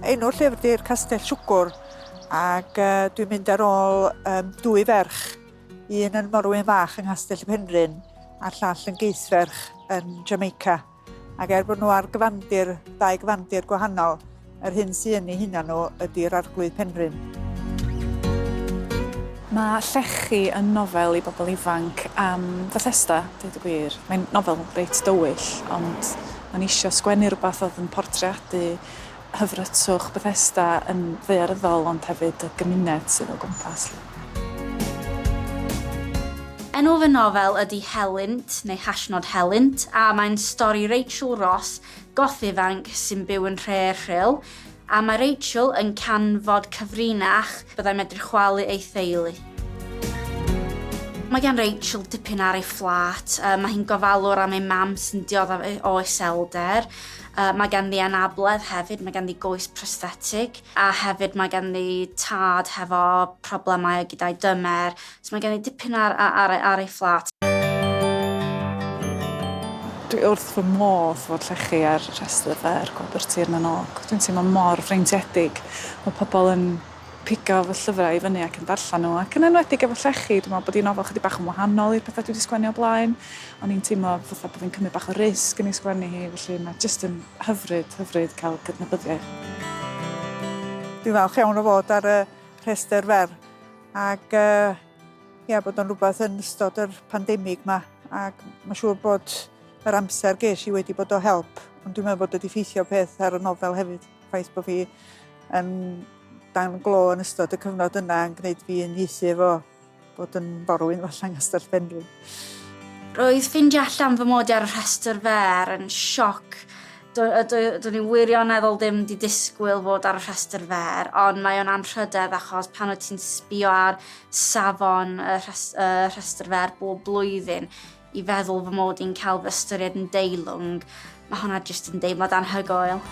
Enw'r llyfr di'r Castell Siwgwr ac uh, dwi'n mynd ar ôl um, dwy ferch, un yn morwyn fach yng Nghastell y Penrhyn a'r llall yn geisferch yn Jamaica. Ac er bod nhw ar gyfandir, dau gyfandir gwahanol, yr hyn sy'n yn eu hunan nhw ydy'r Arglwydd Penrhyn. Mae Llechi yn nofel i bobl ifanc am Fethesda, deud y gwir. Mae'n nofel reit dywyll, ond o'n i isio sgwennu rhywbeth oedd yn portreadu hyfrytwch Bethesda yn ddaearyddol ond hefyd y gymuned sydd o gwmpas 'lly. Enw fy nofel ydy Helynt, neu hashnod Helynt, a mae'n stori Rachel Ross, goth ifanc sy'n byw yn nhre Rhyl, A mae Rachel yn canfod cyfrinach byddai'n medru chwalu ei theulu. Mae gan Rachel dipyn ar ei fflat, mae hi'n gofalwr am ei mam sy'n dioddef o iselder, mae ganddi anabledd hefyd, mae ganddi goes prosthetig, a hefyd mae ganddi tad hefo problemau gyda'i dymer, So mae gen i dipyn ar, ar, ar ei fflat. Dwi wrth fy modd fod llechi ar rhestr fer Gwobr Tir na n-Og. Dwi'n teimlo mor freintiedig. Mae pobl yn pigo fy llyfrau i fyny ac yn darllen nhw, ac yn enwedig efo llechi, dwi'n meddwl bod hi'n nofel chydig bach yn wahanol i'r pethau dwi wedi sgwennu o blaen. O'n i'n teimlo fatha bod fi'n cymryd bach o risg yn ei sgwennu hi, felly mae jyst yn hyfryd, hyfryd cael cydnabyddiaeth. Dwi'n falch iawn o fod ar y rhestr fer. Ac uh, ia, bod o'n rhywbeth yn ystod yr pandemig yma. Ac mae'n siŵr bod yr amser ges i wedi bod o help, ond dwi'n meddwl bod wedi ffeithio peth ar y nofel hefyd. Ffaith bod fi yn dan glo yn ystod y cyfnod yna yn gwneud fi yn ieithu efo bod yn forwyn falle yng Nghastell Penrhyn. Roedd ffindio allan fy mod i ar y rhestr fer yn sioc. Do'n i wirioneddol ddim di disgwyl fod ar y rhestr fer, ond mae o'n anrhydedd achos pan wyt ti'n sbio ar safon y rhestr fer bob blwyddyn, i feddwl fy mod i'n cael fy ystyried yn deilwng, mae hwnna jyst yn deimlad anhygoel.